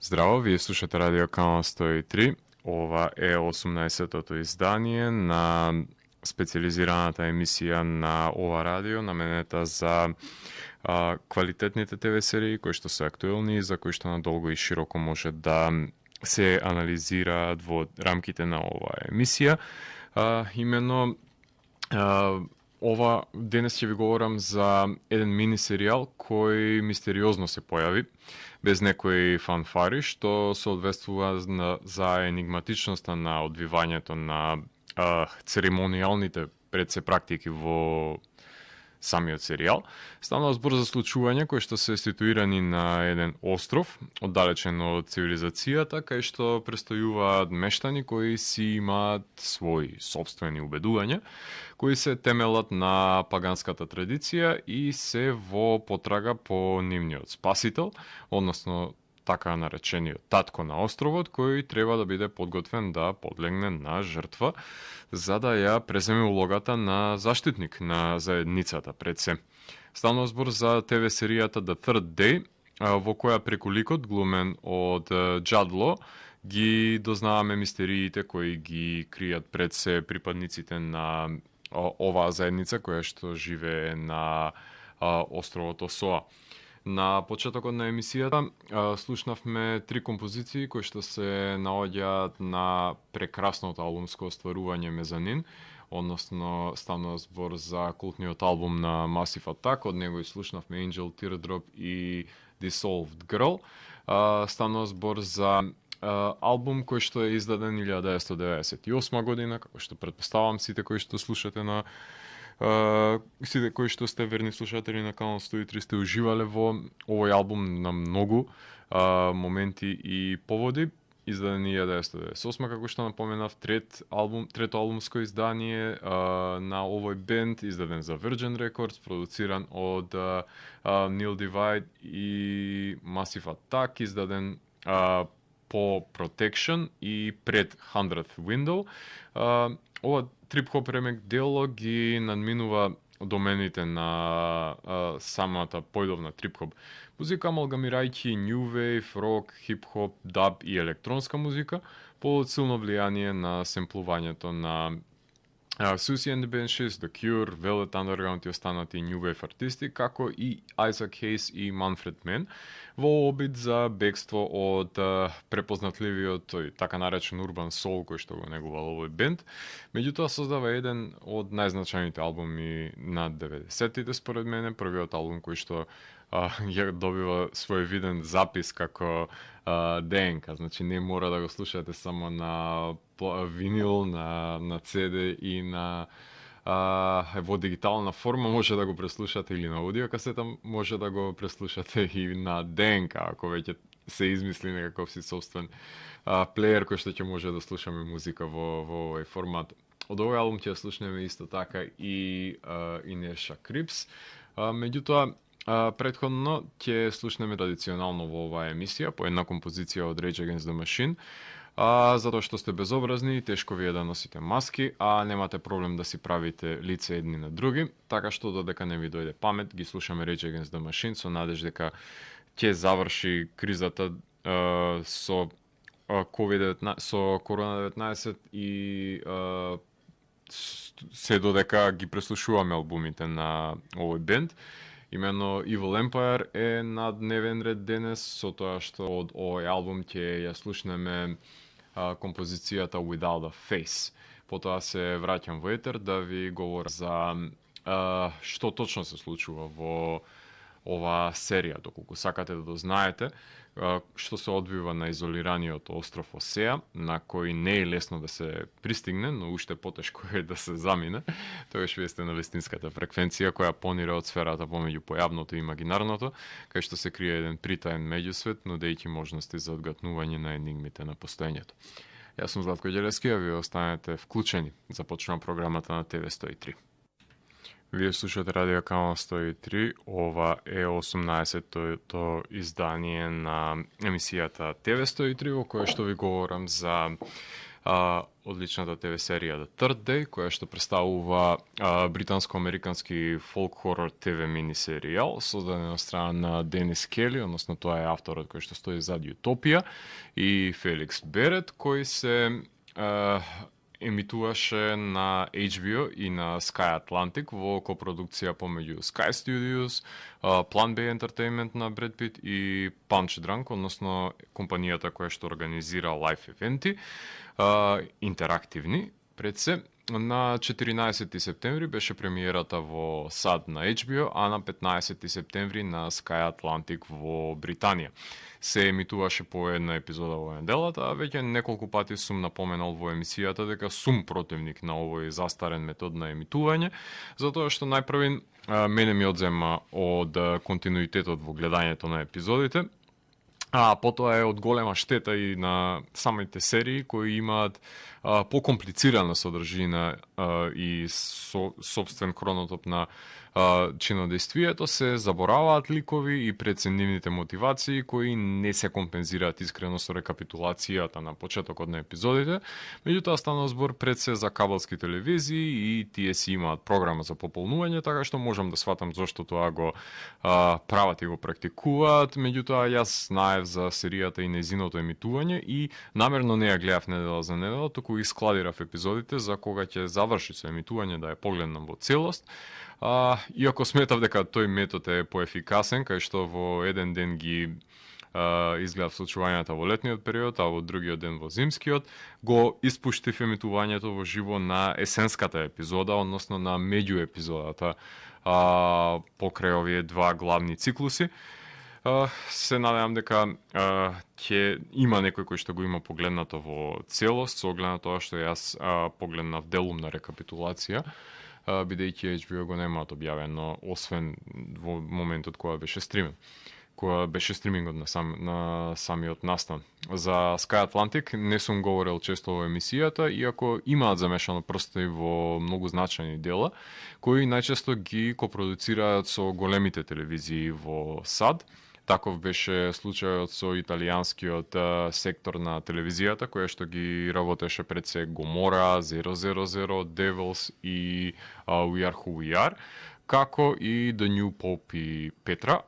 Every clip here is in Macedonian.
Здраво, вие слушате Радио Канал 103. Ова е 18-тото издание на специализираната емисија на ова радио, наменета за квалитетните ТВ серии кои што се актуелни и за кои што надолго и широко може да се анализираат во рамките на оваа емисија. Имено ова денес ќе ви говорам за еден мини серијал кој мистериозно се појави, без некои фанфари, што соодветствува за енигматичноста на одвивањето на церемонијалните предсе практики во самиот серијал. Станува збор за случувања кои што се ситуирани на еден остров, оддалечен од цивилизацијата, кај што престојуваат мештани кои си имаат своји собствени убедувања, кои се темелат на паганската традиција и се во потрага по нивниот спасител, односно така наречениот татко на островот, кој треба да биде подготвен да подлегне на жртва, за да ја преземе улогата на заштитник на заедницата пред се. Станува збор за ТВ серијата The Third Day, во која преку ликот глумен од Джад Ло ги дознаваме мистериите кои ги кријат пред се припадниците на оваа заедница која што живее на островот Осоа. На почетокот на емисијата слушнавме три композиции кои што се наоѓаат на прекрасното албумско остварување Мезанин, односно станува збор за култниот албум на Massive Attack, од него и слушнавме Angel Teardrop и Dissolved Girl. Станува збор за албум кој што е издаден 1998 година, како што претпоставам сите кои што слушате на сите кои што сте верни слушатели на Канал 103 сте уживале во овој албум на многу моменти и поводи. Издаден 1998, како што напоменав, трето албумско издание на овој бенд, издаден за Virgin Records, продуциран од Neil Divide и Massive Attack, издаден по Protection и пред 100th Window. Ова трип-хоп ремек дело ги надминува домените на самата појдовна трип-хоп музика, амалгамирајќи new wave, рок, хип-хоп, даб и електронска музика, под силно влијание на семплувањето на Susie and the Banshees, The Cure, Velvet Underground и останати new wave артисти, како и Isaac Hayes и Manfred Mann, во обид за бегство од препознатливиот тој така наречен урбан соул кој што го негувал овој бенд. Меѓутоа создава еден од најзначајните албуми на 90-тите според мене, првиот албум кој што ја добива свој виден запис како ДНК, значи не мора да го слушате само на винил, на CD и на во дигитална форма може да го преслушате или на аудио касета, може да го преслушате и на ДНК, ако веќе се измисли некаков си собствен плеер кој што ќе може да слушаме музика во овој формат. Од овој албум ќе слушнеме исто така и Inertia Creeps. Меѓутоа, претходно ќе слушнеме традиционално во оваа емисија по една композиција од Rage Against the Machine, затоа што сте безобразни и тешко ви е да носите маски, а немате проблем да си правите лице едни на други, така што додека не ви дојде памет, ги слушаме Rage Against the Machine со надеж дека ќе заврши кризата со COVID-19, со корона-19 и се додека ги преслушуваме албумите на овој бенд. Имено Evil Empire е на дневен ред денес, со тоа што од овој албум ќе ја слушнеме композицијата Without a Face. Потоа се враќам во етер да ви говорам за што точно се случува во оваа серија, доколку сакате да дознаете што се одвива на изолираниот остров Осеа, на кој не е лесно да се пристигне, но уште потешко е да се замине. Тогаш вие сте на вистинската фреквенција која понира од сферата помеѓу појавното и имагинарното, кај што се крие еден притаен меѓусвет, нудејќи можности за одгатнување на енигмите на постоењето. Јас сум Златко Ѓелески, а вие останете вклучени. Започнува програмата на ТВ 103. Вие слушате Радио Канал 103, ова е 18-то издание на емисијата ТВ 103, во кое што ви говорам за одличната ТВ серија The Third Day, која што представува британско-американски фолк-хорор ТВ мини-серијал, создаден од страна на Денис Кели, односно тоа е авторот кој што стои зад Утопија, и Феликс Берет, кој се емитуваше на HBO и на Sky Atlantic во копродукција помеѓу Sky Studios, Plan B Entertainment на Бред Пит и Punch Drunk, односно компанијата која што организира лайф евенти, интерактивни. Пред се, на 14 септември беше премиерата во САД на HBO, а на 15 септември на Sky Atlantic во Британија. Се емитуваше по една епизода во неделата, а веќе неколку пати сум напоменал во емисијата дека сум противник на овој застарен метод на емитување, затоа што најпрви мене ми одзема од континуитетот во гледањето на епизодите, а потоа е од голема штета и на самите серии кои имаат покомплицирана содржина и собствен хронотоп на чинодействието, се забораваат ликови и преценивните мотивации кои не се компензираат искрено со рекапитулацијата на почетокот на епизодите. Меѓутоа станува збор пред се за кабелски телевизии и тие си имаат програма за пополнување, така што можам да сватам зошто тоа го прават и го практикуваат. Меѓутоа јас знаев за серијата и нејзиното емитување и намерно не ја гледав недела за недела, туку искладирав епизодите за кога ќе заврши со емитување да ја погледнам во целост. Иако сметав дека тој метод е поефикасен, кај што во еден ден ги изгледав случувањата во летниот период, а во другиот ден во зимскиот, го испуштив емитувањето во живо на есенската епизода, односно на меѓу епизодата покрај овие два главни циклуси. Се надевам дека ќе има некој кој што го има погледнато во целост, со оглед на тоа што јас погледнав делумна рекапитулација, бидејќи HBO го немаат објавено, освен во моментот кога беше стримингот на самиот настан. За Sky Atlantic не сум говорил често во емисијата, иако имаат замешано прсти во многу значајни дела, кои најчесто ги копродуцираат со големите телевизии во САД. Таков беше случајот со италијанскиот сектор на телевизијата, која што ги работеше пред се Гомора, 000, Devils и We Are Who We Are, како и The New Pope и Петра,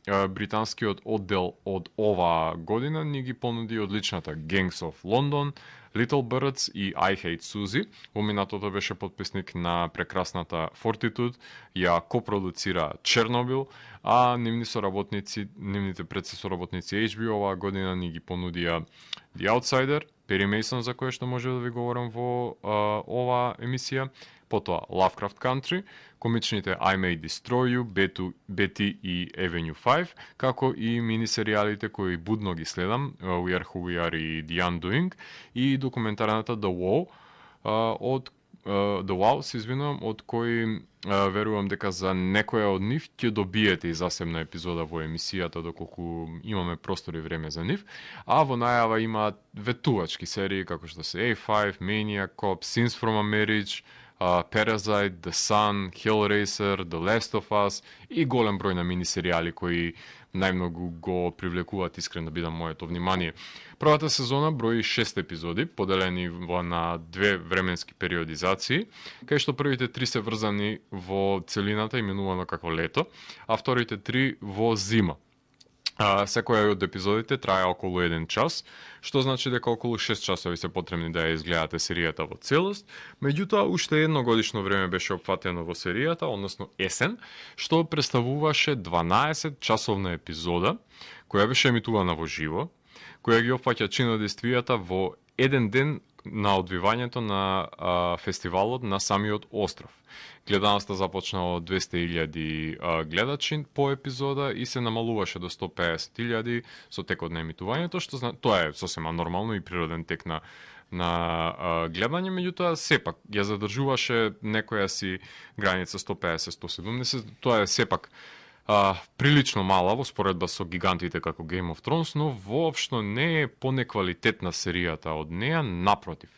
британскиот оддел од оваа година ни ги понуди одличната Gangs of London, Little Birds и I Hate Suzy. Поминатото беше подписник на прекрасната Fortitude, ја копродуцира Чернобил, а нивните предсесоработници HBO оваа година ни ги понудија The Outsider, Перри Мейсон, за кој што може да ви говорам во оваа емисија, потоа Lovecraft Country, комичните I May Destroy You, Betty и Avenue 5, како и минисеријалите кои будно ги следам, We Are Who We Are и The Undoing, и документарната The Wall, од кој верувам дека за некоја од нив ќе добиете и засебна епизода во емисијата доколку имаме простор и време за нив, а во најава има ветувачки серии како што се A5, Maniac Cop, Scenes from a Marriage, Parasite, The Sun, Hellraiser, The Last of Us и голем број на минисеријали кои најмногу го привлекуваат, искрено да бидам, моето внимание. Првата сезона брои 6 епизоди, поделени на две временски периодизации, кај што првите 3 се врзани во целината, именувано како лето, а вторите 3 во зима. Секоја од епизодите трае околу 1 час, што значи дека околу 6 часови се потребни да ја изгледате серијата во целост. Меѓутоа, уште едно годишно време беше опфатено во серијата, односно есен, што представуваше 12 часовна епизода, која беше емитувана во живо, која ги опфаќа чинодействијата во еден ден на одвивањето на фестивалот на самиот остров. Гледаноста започна од 200.000 гледачи по епизода и се намалуваше до 150.000 со текот на емитувањето, што тоа е сосема нормално и природен тек на гледање, меѓутоа сепак ја задржуваше некоја си граница 150-170, тоа е сепак прилично мала во споредба со гигантите како Game of Thrones, но воопшто не е понеквалитетна серијата од неа, напротив.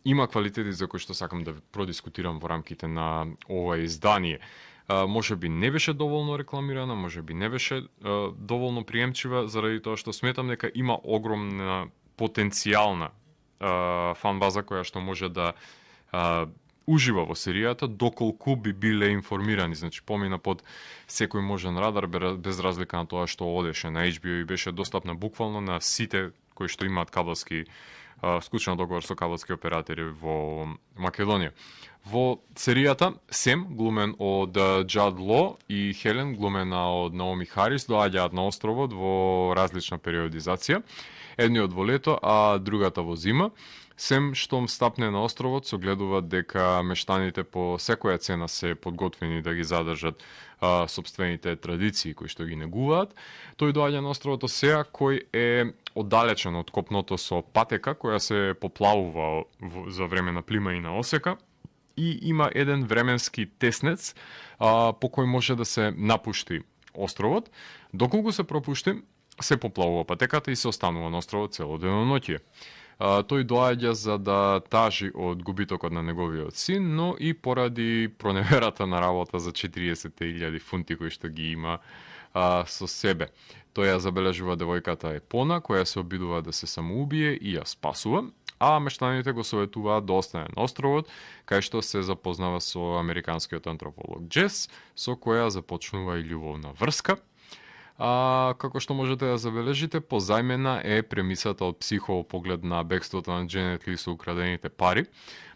Има квалитети за кои што сакам да продискутирам во рамките на ова издание. Може би не беше доволно рекламирана, може би не беше доволно приемчива, заради тоа што сметам дека има огромна потенцијална фан база која што може да ужива во серијата доколку би биле информирани, значи помина под секој можен радар без разлика на тоа што одеше на HBO и беше достапна буквално на сите кои што имаат кабелски склучен договор со кабелски оператори во Македонија. Во серијата Сем, глумен од Джад Ло, и Хелен, глумена од Наоми Харис, доаѓаат на островот во различна периодизација. Едниот во лето, а другата во зима. Сем штом стапне на островот, согледува дека мештаните по секоја цена се подготвени да ги задржат собствените традиции кои што ги негуваат. Тој доаѓа на островот Осеа, кој е оддалечен од копното со патека која се поплавува за време на плима и на осека и има еден временски теснец по кој може да се напушти островот. Доколку се пропушти, се поплавува патеката и се останува на островот цело деноноќие. Тој доаѓа за да тажи од губитокот на неговиот син, но и поради проневерата на работа за 40.000 фунти кои што ги има со себе. Тој ја забележува девојката Епона, која се обидува да се самоубие и ја спасува, а мештаните го советуваат да остане на островот, кај што се запознава со американскиот антрополог Джес, со која започнува и љубовна врска. Како што можете да забележите, позајмена е премисата од Психо поглед на бегството на Дженет Ли со украдените пари.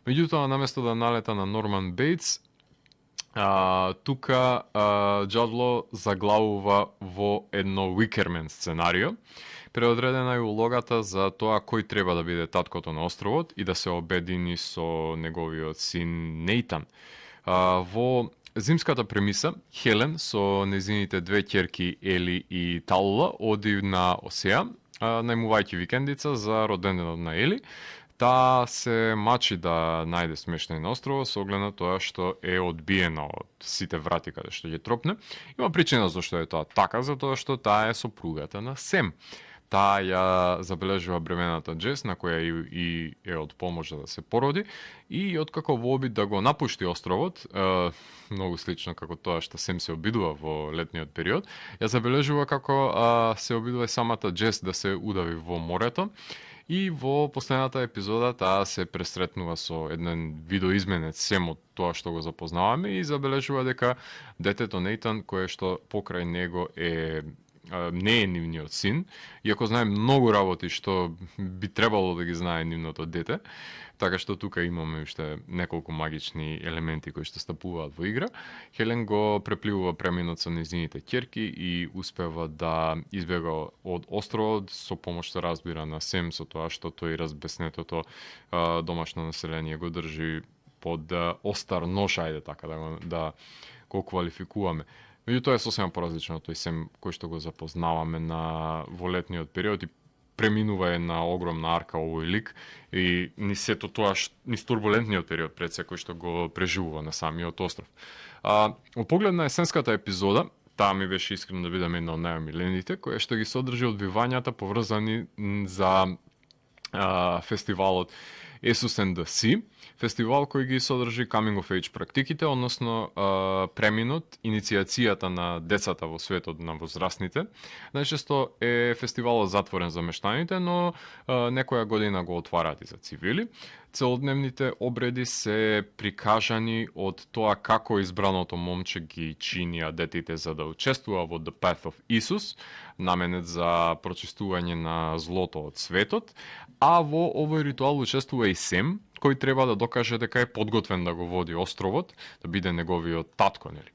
Меѓутоа, наместо да налета на Норман Бейтс, тука Джадло заглавува во едно Уикермен сценарио. Преодредена е улогата за тоа кој треба да биде таткото на островот и да се обедини со неговиот син Нейтан. Во зимската премиса, Хелен со незините две ќерки Ели и Талула оди на Осеа, најмувајќи викендица за роденденот на Ели. Таа се мачи да најде смештај на островот со оглед на тоа што е одбиена од сите врати каде што ќе тропне. Има причина зашто е тоа така, затоа што таа е сопругата на Сем. Таа ја забележува бремената Джес, на која и е од помош да се породи, и откако во обид да го напушти островот, многу слично како тоа што Сем се обидува во летниот период, ја забележува како се обидува и самата Джес да се удави во морето, и во последната епизода таа се пресретнува со еден видоизменец Сем од тоа што го запознаваме и забележува дека детето Нейтан, кое што покрај него не е нивниот син, иако знае многу работи што би требало да ги знае нивното дете, така што тука имаме уште неколку магични елементи кои што стапуваат во игра. Хелен го препливува преминот со незините ќерки и успева да избега од островот со помош, се разбира, на Сем, со тоа што тој разбеснетото домашно население го држи под остар нош, ајде така да го квалификуваме. Меѓутоа е сосема поразлично тој Сем кој што го запознаваме во летниот период и преминува една огромна арка овој лик и ни сето тоа ни турбулентниот период пред се кој што го преживува на самиот остров. Од поглед на есенската епизода, таа ми беше искрено да бидам една од најомилените, која што ги содржи одбивањата поврзани за фестивалот Jesus and the Sea, фестивал кој ги содржи coming of age практиките, односно преминот, иницијацијата на децата во светот на возрастните. Најчесто е фестивалот затворен за мештаните, но некоја година го отвараат и за цивили. Целодневните обреди се прикажани од тоа како избраното момче ги чинија детите за да учествува во The Path of Isus, наменет за прочистување на злото од светот, а во овој ритуал учествува и Сем, кој треба да докаже дека е подготвен да го води островот, да биде неговиот татко, нели.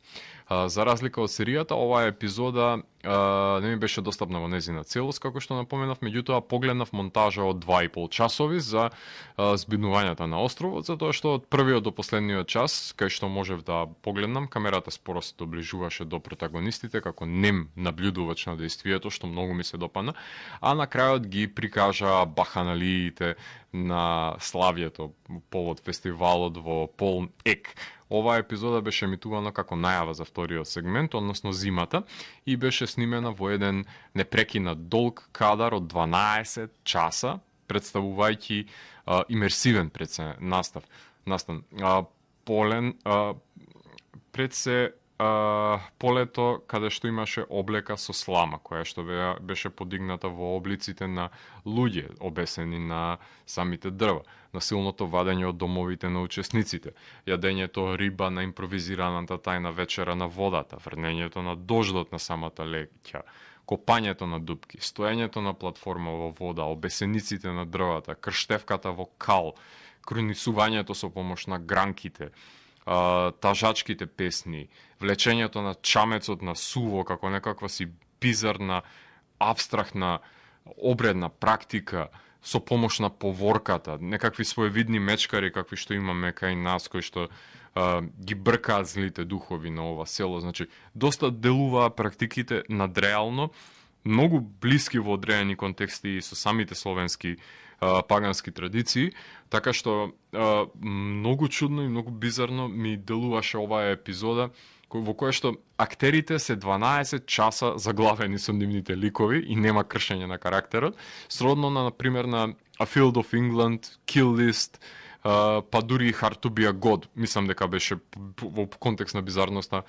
За разлика од серијата, оваа епизода не ми беше достапна во незина целост, како што напоменав, меѓутоа погледнав монтажа од 2,5 часови за збиднувањата на островот, затоа што од првиот до последниот час, кај што можев да погледнам, камерата споро се доближуваше до протагонистите како нем наблюдувач на действието, што многу ми се допадна, а на крајот ги прикажа баханалиите на славието повод фестивалот во полн ек. Оваа епизода беше емитувана како најава за вториот сегмент, односно зимата, и беше снимена во еден непрекинат долг кадар од 12 часа, представувајќи имерсивен настан. Полен пред се полето каде што имаше облека со слама, која што беше подигната во облиците на луѓе, обесени на самите дрва, насилното вадење од домовите на учесниците, јадењето риба на импровизираната тајна вечера на водата, врнењето на дождот на самата леќа, копањето на дупки, стоењето на платформа во вода, обесениците на дрвата, крштевката во кал, крунисувањето со помош на гранките, тажачките песни, влечењето на чамецот на суво како некаква си бизарна, абстрактна, обредна практика со помош на поворката, некакви своевидни мечкари какви што имаме кај нас, кои што ги бркаат злите духови на ова село. Значи, доста делуваа практиките надреално, многу блиски во одредени контексти и со самите словенски пагански традиции, така што многу чудно и многу бизарно ми делуваше оваа епизода во која што актерите се 12 часа заглавени со нивните ликови и нема кршење на карактерот, сродно на пример на A Field of England, Kill List, па дури и Hard to be a God, мислам дека беше во контекст на бизарноста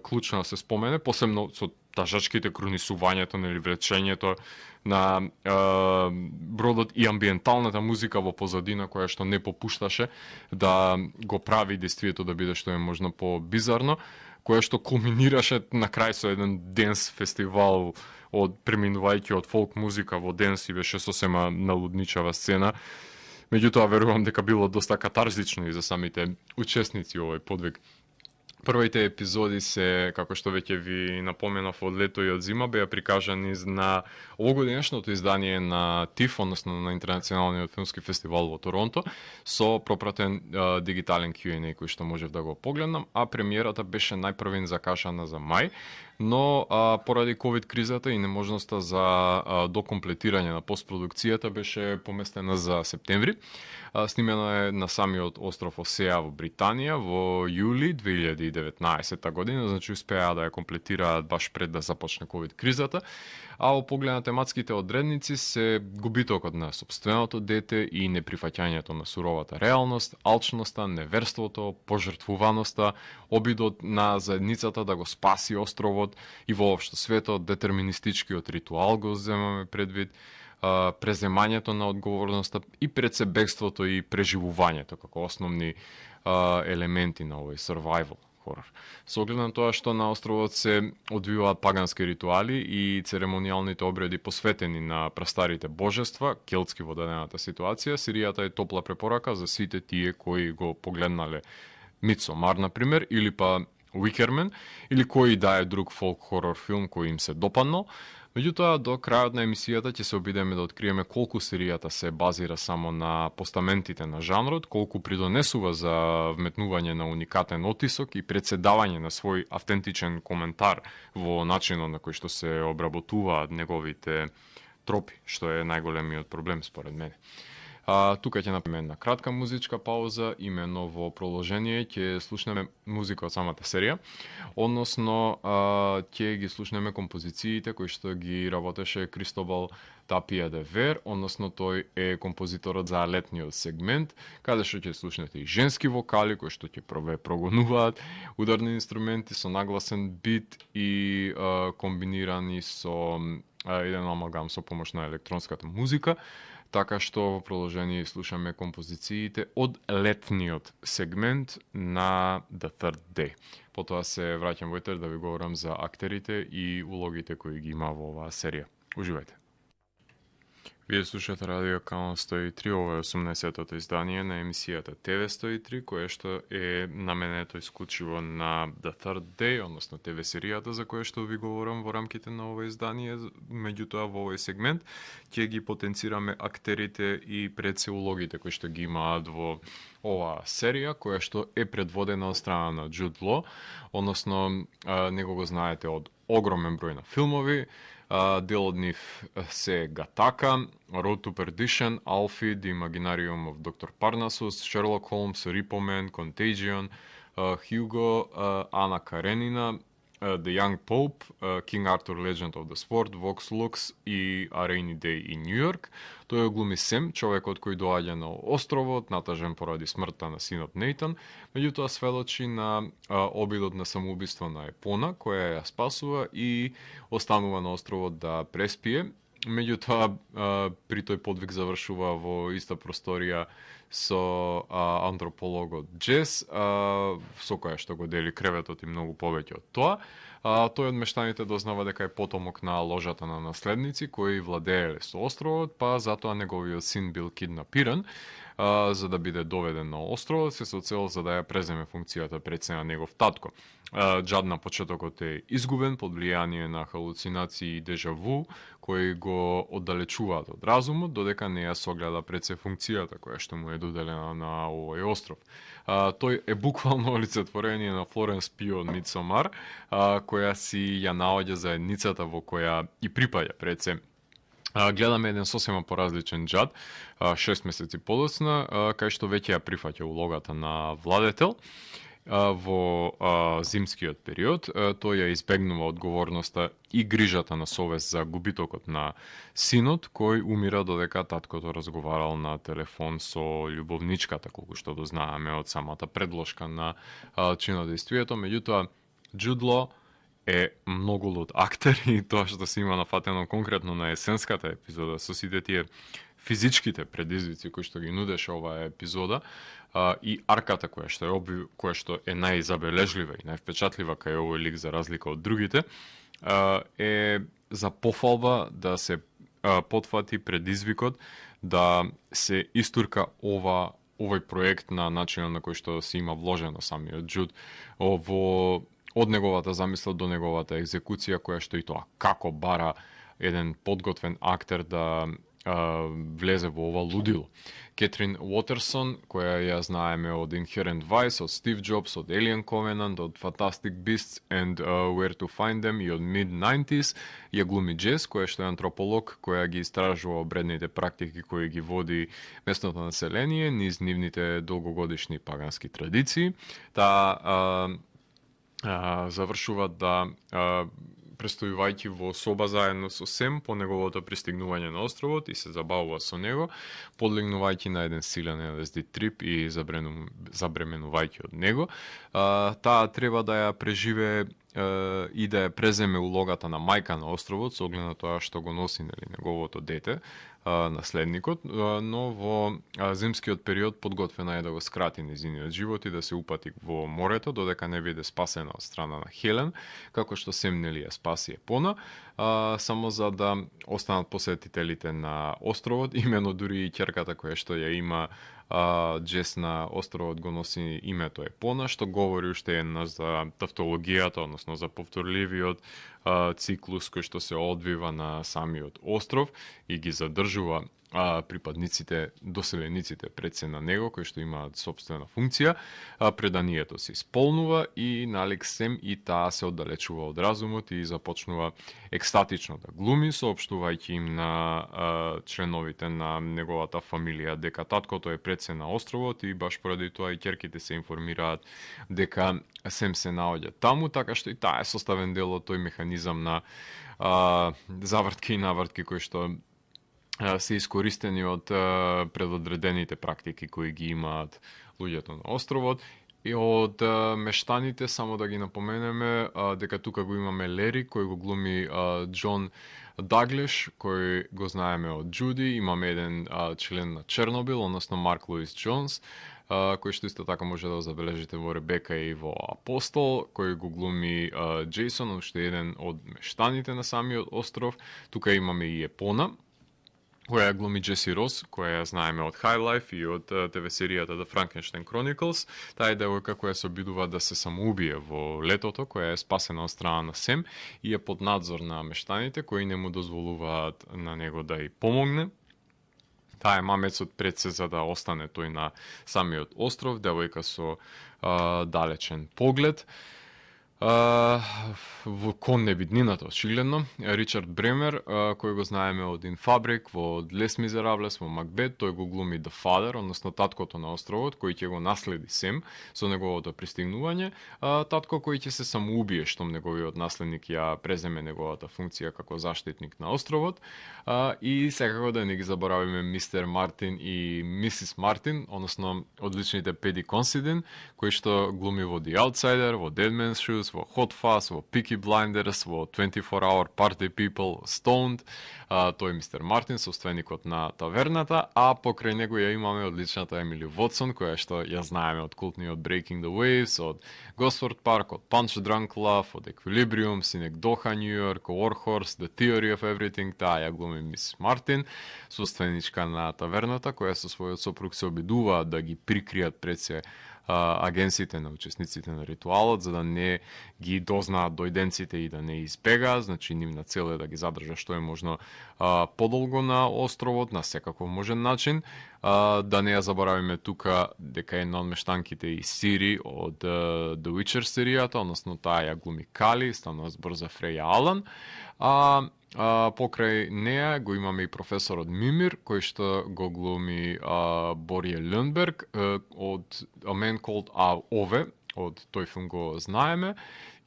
клучно да се спомене, посебно со тажачките, крунисувањето, нели влечењето на бродот и амбиенталната музика во позадина која што не попушташе да го прави действието да биде што е можно по-бизарно, која што кулминираше на крај со еден денс фестивал од преминувајќи од фолк музика во денс и беше сосема налудничава сцена. Меѓутоа, верувам дека било доста катарзично и за самите учесници овој подвиг. Првите епизоди се, како што веќе ви напоменав, од лето и од зима, беа прикажани на овогодишното издание на ТИФ, односно на Интернационалниот филмски фестивал во Торонто, со пропратен дигитален Q&A кој што можев да го погледнам, а премиерата беше најпрвен закашана за мај, но поради ковид кризата и неможноста за докомплетирање на постпродукцијата беше поместена за септември. Снимено е на самиот остров Осеа во Британија во јули 2019 година, значи успеа да ја комплетираат баш пред да започне ковид кризата. А во поглед на тематските одредници се губитокот на сопственото дете и неприфаќањето на суровата реалност, алчноста, неверството, пожртвуваноста, обидот на заедницата да го спаси островот и воопшто светот, детерминистичкиот ритуал го земаме предвид, преземањето на одговорноста и пред се бегството и преживувањето како основни елементи на овој survival хорор. Со оглед на тоа што на островот се одвиваат пагански ритуали и церемонијалните обреди посветени на прастарите божества, келтски во дадената ситуација, серијата е топла препорака за сите тие кои го погледнале Midsommar, например, или па Уикермен, или кој да е друг фолк хорор филм кој им се допаднал. Меѓутоа, до крајот на емисијата ќе се обидеме да откриеме колку серијата се базира само на постаментите на жанрот, колку придонесува за вметнување на уникатен отисок и председавање на свој автентичен коментар во начинот на кој што се обработуваат неговите тропи, што е најголемиот проблем според мене. Тука ќе направиме една кратка музичка пауза, имено во продолжение ќе слушнеме музика од самата серија, односно ќе ги слушнеме композициите кои што ги работеше Кристобал Тапија де Вер, односно тој е композиторот за летниот сегмент, каде што ќе слушнете и женски вокали кои што ќе прогонуваат ударни инструменти со нагласен бит и комбинирани со еден амалгам со помош на електронската музика. Така што во продолжение слушаме композициите од летниот сегмент на The Third Day. Потоа се враќам во етер да ви говорам за актерите и улогите кои ги има во оваа серија. Уживајте! Вие слушате Радио Канал 103, ова е 18-тото издание на емисијата ТВ 103, кое што е наменето исклучиво на The Third Day, односно ТВ серијата за која што ви говорам во рамките на ова издание. Меѓутоа во овој сегмент ќе ги потенцираме актерите и пред се улогите кои што ги имаат во оваа серија, која што е предводена од страна на Джуд Ло, односно него го знаете од огромен број на филмови. Дел од нив се Гатака, Road to Perdition, Alfie, The Imaginarium of Dr. Parnassus, Sherlock Holmes, Repo Man, Contagion, Hugo, Ана Каренина, The Young Pope, King Arthur Legend of the Sword, Vox Lux и A Rainy Day in New York. Тој го глуми Сем, човекот кој доаѓа на островот, натажен поради смртта на синот Нейтан, меѓутоа сведочи на обидот на самоубиство на Епона, која ја спасува и останува на островот да преспие. Меѓутоа, при тој подвиг завршува во иста просторија со антропологот Джес, со која што го дели креветот и многу повеќе од тоа. Тој од мештаните дознава дека е потомок на ложата на наследници кои владееле со островот, па затоа неговиот син бил киднапиран, за да биде доведен на островот, се со цел за да ја преземе функцијата пред се на негов татко. Джад на почетокот е изгубен под влијание на халуцинации и дежаву, кои го оддалечуваат од разумот, додека не ја согледа пред се функцијата која што му е доделена на овој остров. Тој е буквално олицетворение на Флоренс Пио од Мидсомар, која си ја наоѓа заедницата во која и припаѓа пред се. Гледаме еден сосема поразличен Джад, 6 месеци подоцна, кај што веќе ја прифаќа улогата на владетел во зимскиот период. Тој ја избегнува одговорноста и грижата на совест за губитокот на синот, кој умира додека таткото разговарал на телефон со љубовничката, колку што дознаеме од самата предложка на чинодействието. Меѓутоа, Джуд Лоу е многу луд актер и тоа што се има нафатено конкретно на есенската епизода со сите тие физичките предизвици кои што ги нудеше оваа епизода и арката која што е најзабележлива и највпечатлива кај овој лик за разлика од другите, е за пофалба да се потфати предизвикот да се истурка овој проект на начинот на кој што се има вложено самиот Джуд од неговата замисла до неговата екзекуција, која што и тоа како бара еден подготвен актер да влезе во ова лудило. Кетрин Уотерсон, која ја знаеме од Inherent Vice, од Steve Jobs, од Alien Covenant, од Fantastic Beasts and Where to Find Them и од Mid-90s, ја глуми Джес, која што е антрополог, која ги истражува обредните практики кои ги води местното население низ нивните долгогодишни пагански традиции. Завршува да престојувајќи во соба заедно со Сем по неговото пристигнување на островот и се забавува со него, подлегнувајќи на еден силен LSD трип и забременувајќи од него. Таа треба да ја преживее и да ја преземе улогата на мајка на островот, со оглед на тоа што го носи неговото дете, наследникот, но во зимскиот период подготвена е да го скрати незиниот живот и да се упати во морето, додека не биде спасена од страна на Хелен, како што Сем нели ја спаси Епона, само за да останат посетителите на островот, имено дури и ќерката која што ја има Джес на островот го носи името Епона, што говори уште една за тавтологијата, односно за повторливиот циклус кој што се одвива на самиот остров и ги задржува припадниците, доселениците пред се на него, кои што имаат собствена функција, преданието се исполнува и налик Сем и таа се оддалечува од разумот и започнува екстатично да глуми, соопштувајќи им на членовите на неговата фамилија дека таткото е пред се на островот и баш поради тоа и ќерките се информираат дека Сем се наоѓа таму, така што и таа е составен дел од тој механизам на завртки и навртки кои што се искористени од предодредените практики кои ги имаат луѓето на островот. И од мештаните, само да ги напоменеме, дека тука го имаме Лери, кој го глуми Џон Даглиш, кој го знаеме од Джуди, имаме еден член на Чернобил, односно Марк Луис Джонс, кој што исто така може да го забележите во Ребека и во Апостол, кој го глуми Джейсон, уште еден од мештаните на самиот остров. Тука имаме и Епона, која глуми Джеси Рос, која ја знаеме од High Life и од ТВ серијата The Frankenstein Chronicles. Таа е девојка која се обидува да се самоубие во летото, која е спасена од страна на Сем и е под надзор на мештаните кои не му дозволуваат на него да ја помогне. Таа е мамецот пред се за да остане тој на самиот остров, девојка со далечен поглед. Во кон небитнината, очигледно. Ричард Бремер, кој го знаеме од In Fabric, во Les Miserables, во Макбет, тој го глуми The Father, односно таткото на островот, кој ќе го наследи Сем со неговото пристигнување, татко кој ќе се самоубие штом неговиот наследник ја преземе неговата функција како заштитник на островот, и секако да не ги заборавиме мистер Мартин и мисис Мартин, односно одличните Педи Консидин, кој што глуми во The Outsider, во Dead Man's Shoes, во Hot Fuzz, во Peaky Blinders, во 24 Hour Party People, Stoned. Тој мистер Мартин, собственикот на таверната, а покрај него ја имаме одличната Емили Вотсон, која што ја знаеме од култниот Breaking the Waves, од Gosford Park, од Punch Drunk Love, од Equilibrium, Synecdoche, New York, Warhorse, The Theory of Everything, таа ја глуми мис Мартин, собственичка на таверната, која со својот сопруг се обидуваат да ги прикријат пред се агенсите на учесниците на ритуалот, за да не ги дознаат дојденците и да не избегаат. Значи, нивна цел е да ги задржа што е можно подолго на островот, на секаков можен начин. Да не ја заборавиме тука дека една од мештанките и Сири од The Witcher серијата, односно таа ја глуми Кали, станува збор за Фреја Алан. Покрај неа го имаме и професорот Мимир, кој што го глуми Борје Лунберг од A Man Called Ove, од тој филм го знаеме,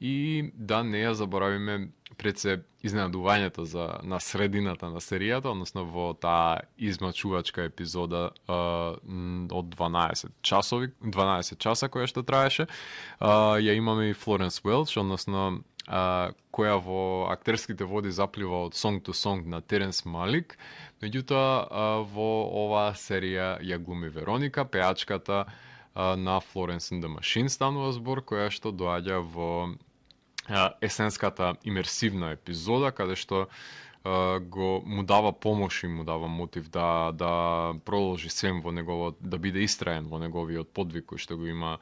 и да не ја заборавиме пред се изненадувањето на средината на серијата, односно во таа измачувачка епизода од 12 часа која што траеше, ја имаме и Флоренс Уелч, односно која во актерските води заплива од Song to Song на Теренс Малик. Меѓутоа, во оваа серија ја глуми Вероника, пеачката на Florence and the Machine станува збор, која што доаѓа во есенската имерсивна епизода, каде што му дава помош и му дава мотив да продолжи Сем во неговот, да биде истраен во неговиот подвиг кој што го има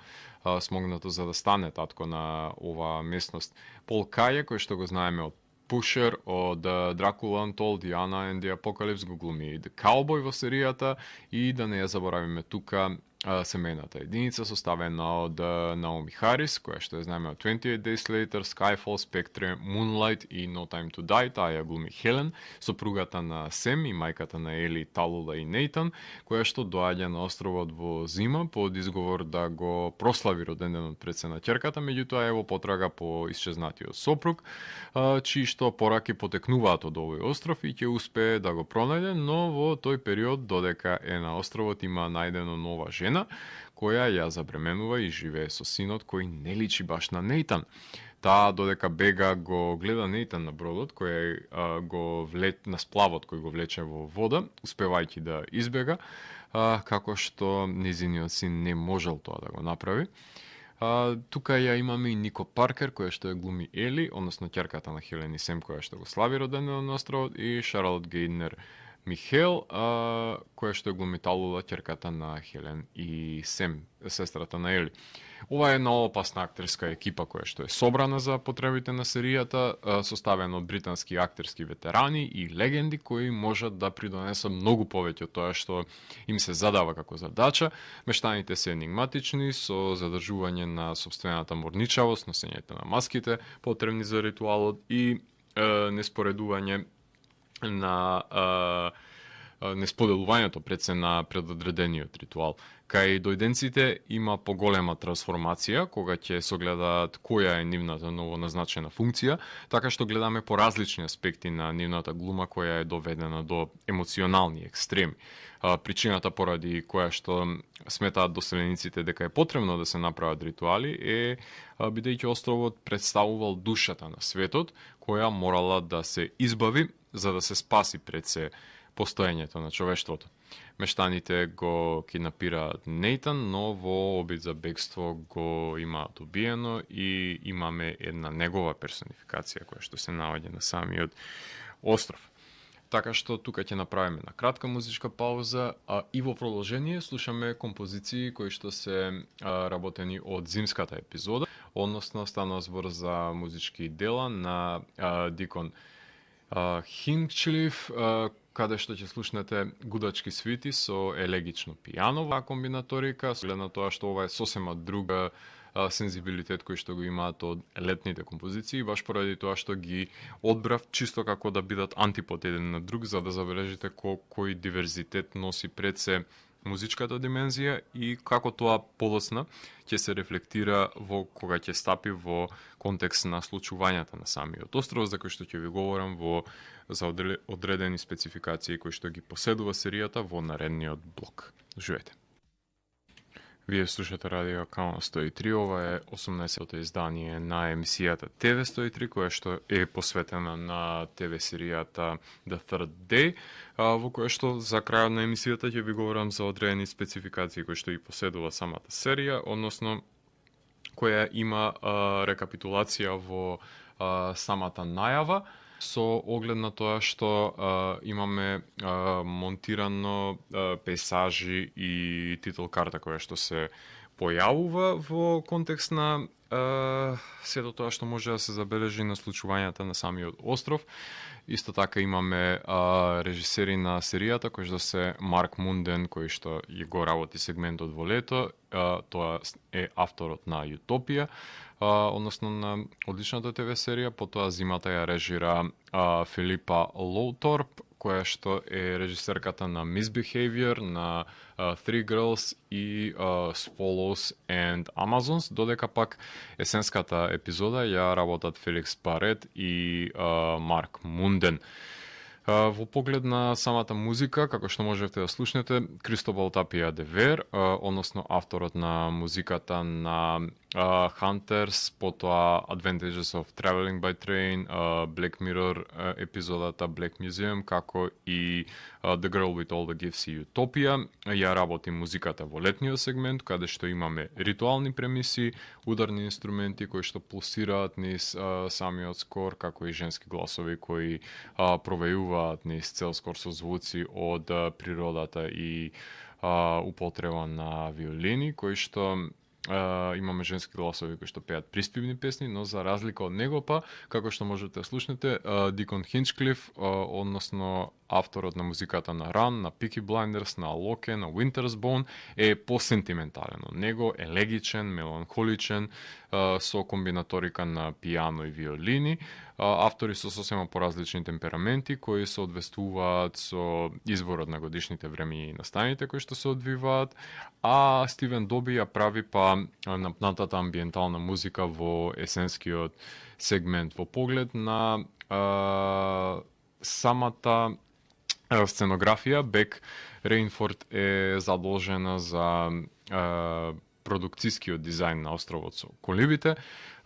смогнато за да стане татко на оваа местност. Пол Каје, кој што го знаеме од Pusher, од Dracula Untold, Anna and the Apocalypse, го глуми The Cowboy во серијата, и да не ја заборавиме тука семејната единица составена од Наоми Харис, која што ја знаеме од 28 Days Later, Skyfall, Spectre, Moonlight и No Time to Die, таа ја глуми Хелен, сопругата на Сем и мајката на Ели, Талула и Нейтан, која што доаѓа на островот во зима под изговор да го прослави роденденот пред се на ќерката, меѓутоа е во потрага по исчезнатиот сопруг, чии што пораки потекнуваат од овој остров и ќе успее да го пронајде, но во тој период додека е на островот има најдено нова жена која ја забременува и живее со синот кој не личи баш на Нейтан. Таа додека бега го гледа Нейтан на бродот кој го на сплавот кој го влече во вода, успевајќи да избега, како што незиниот син не можел тоа да го направи. Тука ја имаме и Нико Паркер, која што ја глуми Ели, односно ќерката на Хелен и Сем, која што го слави роденденот на островот, и Шарлот Гейднер Михел, која што ја глуми Талула, ќерката на Хелен и Сем, сестрата на Ели. Ова е една опасна актерска екипа која што е собрана за потребите на серијата, составена од британски актерски ветерани и легенди кои можат да придонесат многу повеќе од тоа што им се задава како задача. Мештаните се енигматични, со задржување на собствената морничавост, носењето на маските потребни за ритуалот и неспоредување на несподелувањето пред се на предодредениот ритуал. Кај дојденците има поголема трансформација, кога ќе согледаат која е нивната ново назначена функција, така што гледаме по различни аспекти на нивната глума која е доведена до емоционални екстреми. Причината поради која што сметаат доселениците дека е потребно да се направат ритуали е бидејќи островот представувал душата на светот, која морала да се избави за да се спаси пред се постоењето на човештвото. Мештаните го киднапираат Нейтан, но во обид за бегство го имаат убиено и имаме една негова персонификација која што се наоѓа на самиот остров. Така што тука ќе направиме на кратка музичка пауза, и во продолжение слушаме композиции кои што се работени од зимската епизода, односно станува збор за музички дела на Дикон Хинчлиф, каде што ќе слушнете гудачки свити со елегично пијано, комбинаторика, глед на тоа што ова е сосема друга сензибилитет кој што го имаат од летните композиции, баш поради тоа што ги одбрав чисто како да бидат антипод еден на друг, за да забележите кој диверзитет носи пред се музичката димензија и како тоа подоцна ќе се рефлектира во кога ќе стапи во контекст на случувањата на самиот остров, за кој што ќе ви говорам за одредени спецификации кои што ги поседува серијата во наредниот блок. Живете! Вие слушате радио Канал 103, ова е 18-то издание на емисијата ТВ 103, која што е посветена на ТВ серијата The Third Day, во која што за крајот на емисијата ќе ви говорам за одредени спецификации кои што и поседува самата серија, односно која има рекапитулација во самата најава, со оглед на тоа што имаме монтирано пейсажи и титул карта која што се појавува во контекст на сето тоа што може да се забележи на случувањата на самиот остров. Исто така имаме режисери на серијата кој што се Марк Мунден, кој што го работи сегментот во лето, тоа е авторот на Утопија, односно на одличната ТВ серија. Потоа зимата ја режира Филипа Лоуторп, која што е режисерката на Misbehavior, на Three Girls и Swallows and Amazons, додека пак есенската епизода ја работат Феликс Барет и Марк Мунден. Во поглед на самата музика, како што можете да слушнете, Кристобал Тапија Девер, односно авторот на музиката на Hunters, потоа Advantages of Traveling by Train, Black Mirror епизодата Black Museum, како и The Girl with All the Gifts и Utopia. Ја работи музиката во летниот сегмент, каде што имаме ритуални премиси, ударни инструменти кои што пулсираат низ самиот скор, како и женски гласови кои провејуваат низ цел скор со звуци од природата и употреба на виолини, кои што имаме женски гласови кои што пеат приспивни песни, но за разлика од него како што можете да слушнете, Дикон Хинчклиф, односно авторот на музиката на Run, на Peaky Blinders, на Loki, на Winter's Bone, е посентиментален од него, елегичен, меланхоличен, со комбинаторика на пијано и виолини. Автори со сосема поразлични темпераменти кои се одвестуваат со изворот на годишните времења и настаните кои што се одвиваат, а Стивен Доби ја прави напнатата амбиентална музика во есенскиот сегмент. Во поглед на самата сценографија, Бек Рейнфорд е задолжена за продукцијскиот дизајн на островот со колибите,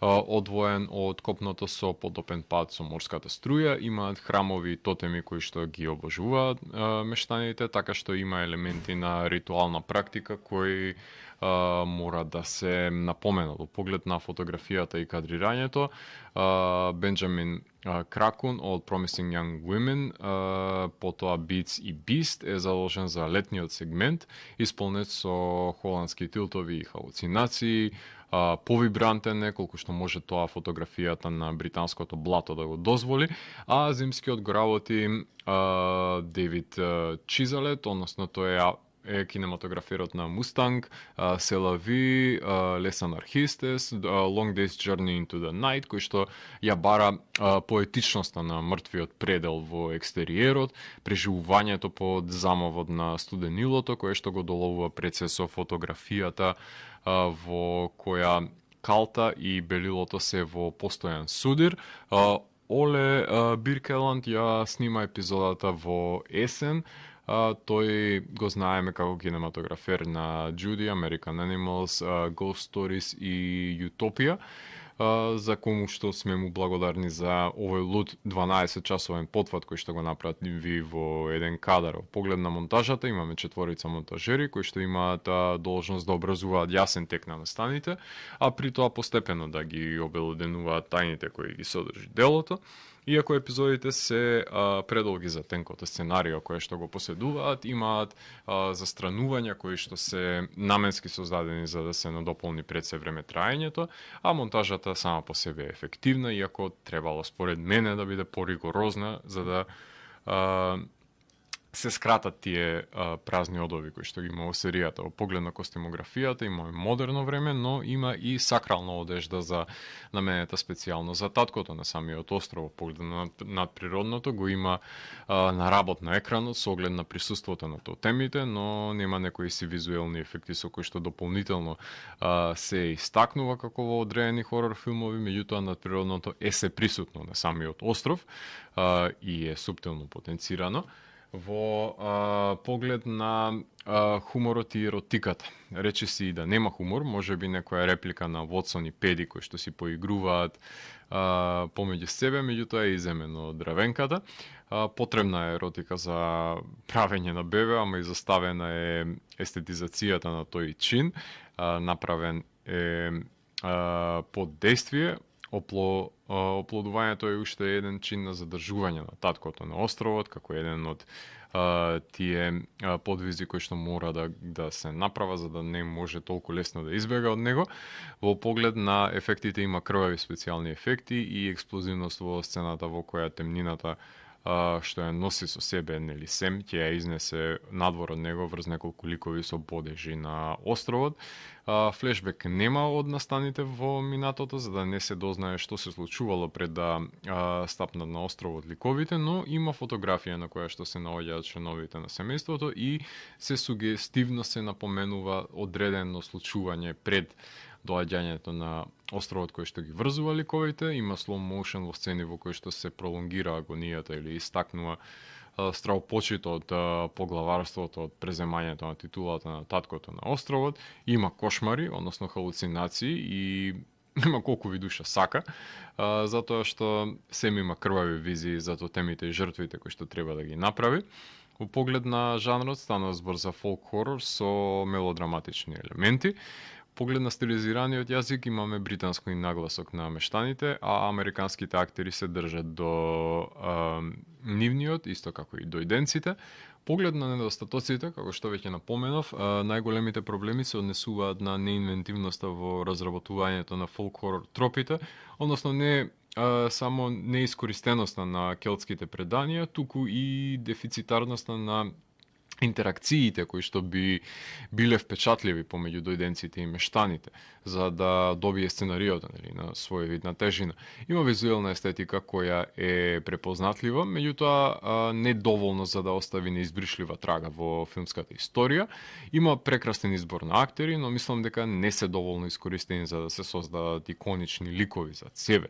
одвоен од копното со потопен пат со морската струја. Имаат храмови и тотеми кои што ги обожуваат мештаните, така што има елементи на ритуална практика кои мора да се напоменат. Во поглед на фотографијата и кадрирањето, Бенджамин Кракун од Promising Young Women, потоа Beats и Beast е задолжен за летниот сегмент, исполнет со холандски тилтови и халуцинации, повибрантен е колку што може тоа фотографијата на британското блато да го дозволи, а зимскиот го работи Дейвид Чизалет, односно тој е кинематограферот на Мустанг, Селави, Les Anarchistes, Long Day's Journey into the Night, кој што ја бара поетичноста на мртвиот предел во екстериерот, преживувањето под замавот на студенилото, кое што го доловува пред се со фотографијата во која калта и белилото се во постојан судир. Оле Биркеланд ја снима епизодата во есен. Тој го знаеме како кинематографер на Judy, American Animals, Ghost Stories и Utopia, за кому што сме му благодарни за овој луд 12-часовен потват кој што го направи во еден кадар. Во поглед на монтажата имаме 4 монтажери кои што имаат должност да образуваат јасен тек на настаните, а при тоа постепено да ги обелоденуваат тајните кои ги содржи делото. Иако епизодите се предолги за тенкото сценарио кое што го поседуваат, имаат застранувања кои што се наменски создадени за да се надополни пред се време траењето, а монтажата сама по себе е ефективна, иако требало според мене да биде поригорозна за да се скратат тие празни одови кои што ги има во серијата. Во поглед на костимографијата има и модерно време, но има и сакрална одежда за наменета специјално за таткото на самиот остров. Во поглед на надприродното го има на работ на екранот со оглед на присуството на тотемите, но нема некои си визуелни ефекти со кои што дополнително се истакнува како во одредени хорор филмови, меѓутоа надприродното е се присутно на самиот остров и е суптилно потенцирано во поглед на хуморот и еротиката. Рече си и да нема хумор, може би некоја реплика на Вотсон и Педи кои што си поигруваат помеѓу себе, меѓутоа е иземено од Равенката. Потребна е еротика за правење на бебе, ама и заставена е естетизацијата на тој чин, направен е под действие. Оплодувањето е уште еден чин на задржување на таткото на островот, како еден од тие подвизи кои што мора да се направа за да не може толку лесно да избега од него. Во поглед на ефектите има крвави специјални ефекти и експлозивност во сцената во која темнината што ја носи со себе, нели Сем, ќе ја изнесе надвор од него врз неколку ликови со бодежи на островот. Флешбек нема од настаните во минатото, за да не се дознае што се случувало пред да стапнат на островот ликовите, но има фотографија на која што се наоѓаат членовите на семејството и се сугестивно се напоменува одредено случување пред доаѓањето на островот кој што ги врзува ликовите. Има slow motion во сцени во кои што се пролонгира агонијата или истакнува стравопочитот од поглаварството од преземањето на титулата на таткото на островот. Има кошмари, односно халуцинации и има колку ви душа сака, затоа што Сем има крвави визии за тотемите и жртвите кои што треба да ги направи. Во поглед на жанрот стана збор за фолк хорор со мелодраматични елементи. Поглед на стилизираниот јазик имаме британски нагласок на мештаните, а американските актери се држат до нивниот, исто како и дојденците. Поглед на недостатоците, како што веќе напоменав, најголемите проблеми се однесуваат на неинвентивноста во разработувањето на фолк хорор тропите, односно не само неискористеноста на келтските преданија, туку и дефицитарноста на интеракциите кои што би биле впечатливи помеѓу дојденците и мештаните за да добие сценариото, нели, на свој вид на тежина. Има визуелна естетика која е препознатлива, меѓутоа не доволно за да остави неизбришлива трага во филмската историја. Има прекрасен избор на актери, но мислам дека не се доволно искористени за да се создадат иконични ликови за себе.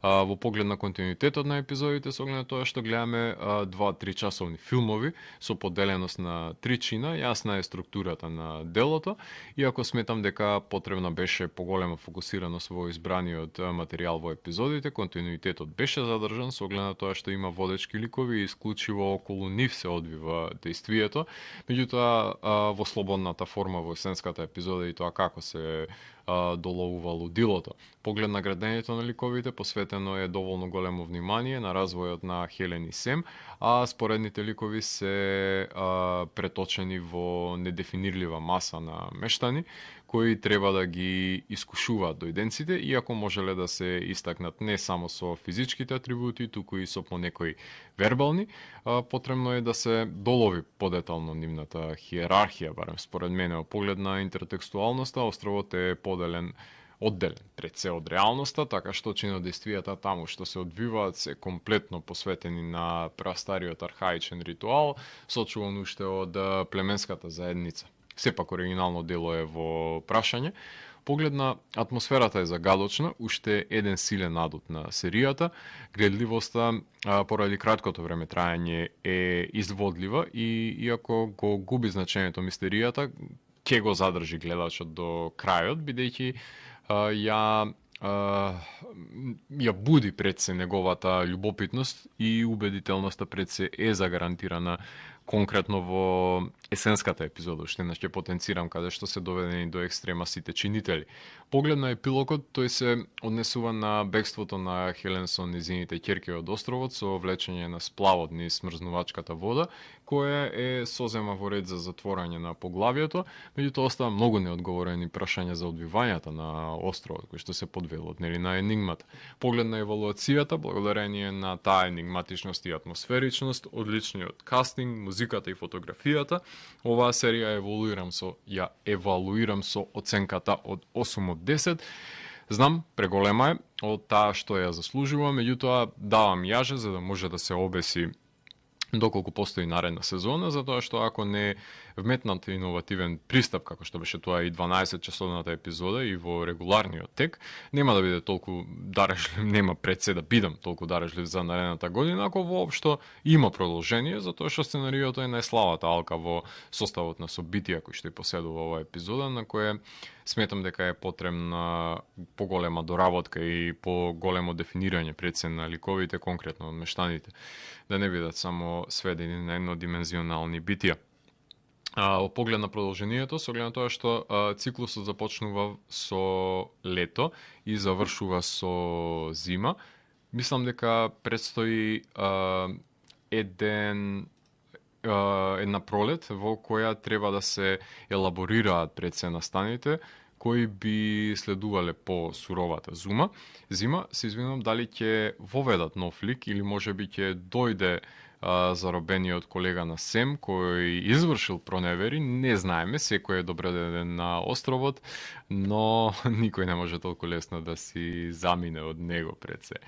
Во поглед на континуитетот на епизодите, со оглед на тоа што гледаме 2-3 часовни филмови со поделеност на 3 чина, јасна е структурата на делото, иако сметам дека потребна беше поголема фокусираност во избраниот материјал во епизодите, континуитетот беше задржан со оглед на тоа што има водечки ликови и исклучиво околу нив се одвива дејствието, меѓутоа во слободната форма во есенската епизода и тоа како се доловува лудилото. Поглед на градењето на ликовите посветено е доволно големо внимание на развојот на Хелен и Сем, а споредните ликови се преточени во недефинирлива маса на мештани, кои треба да ги искушуваат дојденците, иако можеле да се истакнат не само со физичките атрибути, туку и со понекои вербални. Потребно е да се долови подетално нивната хиерархија, барем според мене. Во поглед на интертекстуалноста, островот е одделен пред се од реалноста, така што чинодействијата таму што се одвиваат се комплетно посветени на прастариот архаичен ритуал, сочуван уште од племенската заедница. Сепак оригинално дело е во прашање. Поглед на атмосферата е загадочна, уште еден силен адут на серијата. Гледливоста поради краткото време трајање е изводлива и иако го губи значењето мистеријата, ќе го задржи гледачот до крајот, бидејќи ја буди пред се неговата љубопитност и убедителноста пред се е загарантирана конкретно во есенската епизода, што ќе потенцирам каде што се доведени до екстрема сите чинители. Поглед на епилогот, тој се однесува на бегството на Хеленсон и низините ќерки од островот со влечење на сплавот низ смрзнувачката вода, која е созема во ред за затворање на поглавието, меѓутоа остава многу неодговорени прашања за одвивањата на островот, кои што се подвелот, нели, на енигмата. Поглед на евалуацијата, благодарение на таа енигма драматичност и атмосферичност, одличниот кастинг, музиката и фотографијата. Оваа серија ја евалуирам со оценката од 8 од 10. Знам, преголема е од таа што ја заслужува, меѓутоа давам јаже за да може да се обеси доколку постои наредна сезона, затоа што ако не вметнат иновативен пристап, како што беше тоа и 12-часовната епизода и во регуларниот тек, нема да биде толку дарежлив, нема пред се да бидам толку дарежлив за наредната година, ако воопшто има продолжение, затоа што сценариото е најславата алка во составот на собитија кој што и поседува оваа епизода, на кое сметам дека е потребна поголема доработка и поголемо дефинирање пред се на ликовите, конкретно од мештаните, да не бидат само сведени на еднодимензионални битија. Во поглед на продолжението, со оглед на тоа што циклусот започнува со лето и завршува со зима, мислам дека предстои една пролет во која треба да се елаборираат пред се настаните кои би следувале по суровата зима. Се извинувам дали ќе воведат нов лик или можеби ќе дојде заробениот колега на Сем кој извршил проневери, не знаеме, секој е добреден на островот, но никој не може толку лесно да си замине од него пред се.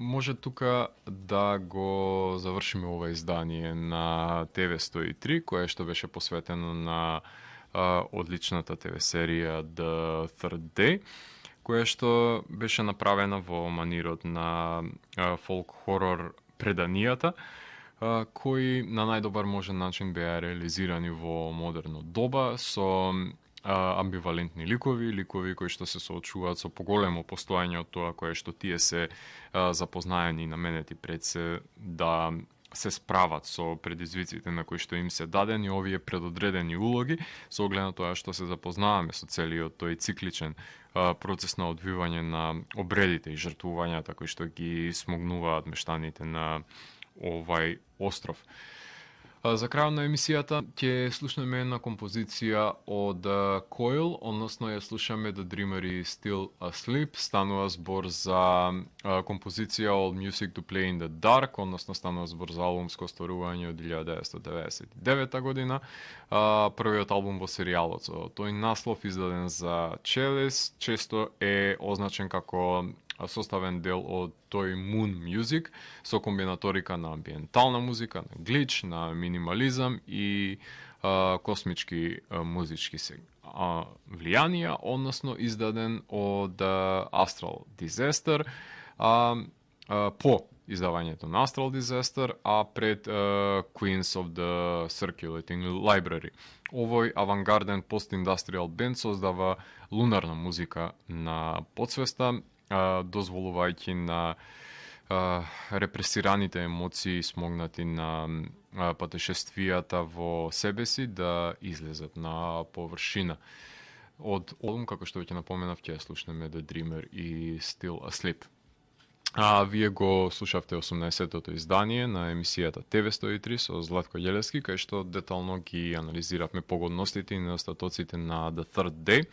Може тука да го завршиме ова издание на ТВ 103, кое што беше посветено на одличната ТВ серија The Third Day, која што беше направена во манирот на фолк-хорор преданијата, кои на најдобар можен начин беа реализирани во модерно доба со амбивалентни ликови кои што се соочуваат со поголемо постојање од тоа кое што тие се запознаени и наменети пред се да се справат со предизвиците на кои што им се дадени овие предодредени улоги, со оглед на тоа што се запознаваме со целиот тој цикличен процес на одвивање на обредите и жртвувањата кои што ги смогнуваат мештаните на овај остров. За крајот на емисијата ќе слушнеме една композиција од Coil, односно ја слушаме The Dreamer is Still Asleep. Станува збор за композиција од Music to Play in the Dark, односно станува збор за албумско остварување од 1999 година. Првиот албум во серијалот со тој наслов издаден за Челес, често е означен како составен дел од тој Moon Music со комбинаторика на амбиентална музика, на глич, на минимализам и космички музички влијанија, односно издаден од Astral Disaster, по издавањето на Astral Disaster, а пред Queens of the Circulating Library. Овој авангарден пост-индастријал бенд создава лунарна музика на подсвеста, дозволувајќи на репресираните емоции смогнати на патешествијата во себе си да излезат на површина. Од албум, како што веќе напоменав, ќе слушнеме The Dreamer и Still Asleep. Вие го слушавте 18-тото издание на емисијата ТВ 103 со Златко Ѓелевски, кај што детално ги анализиравме погодностите и недостатоците на The Third Day.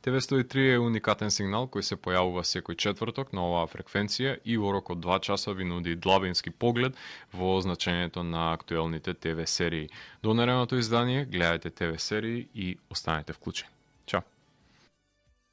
ТВ 103 е уникатен сигнал кој се појавува секој четврток на оваа фреквенција и во рок од 2 часа ви нуди длабински поглед во значењето на актуелните ТВ серии. До наредното издание, гледајте ТВ серии и останете вклучени. Чао!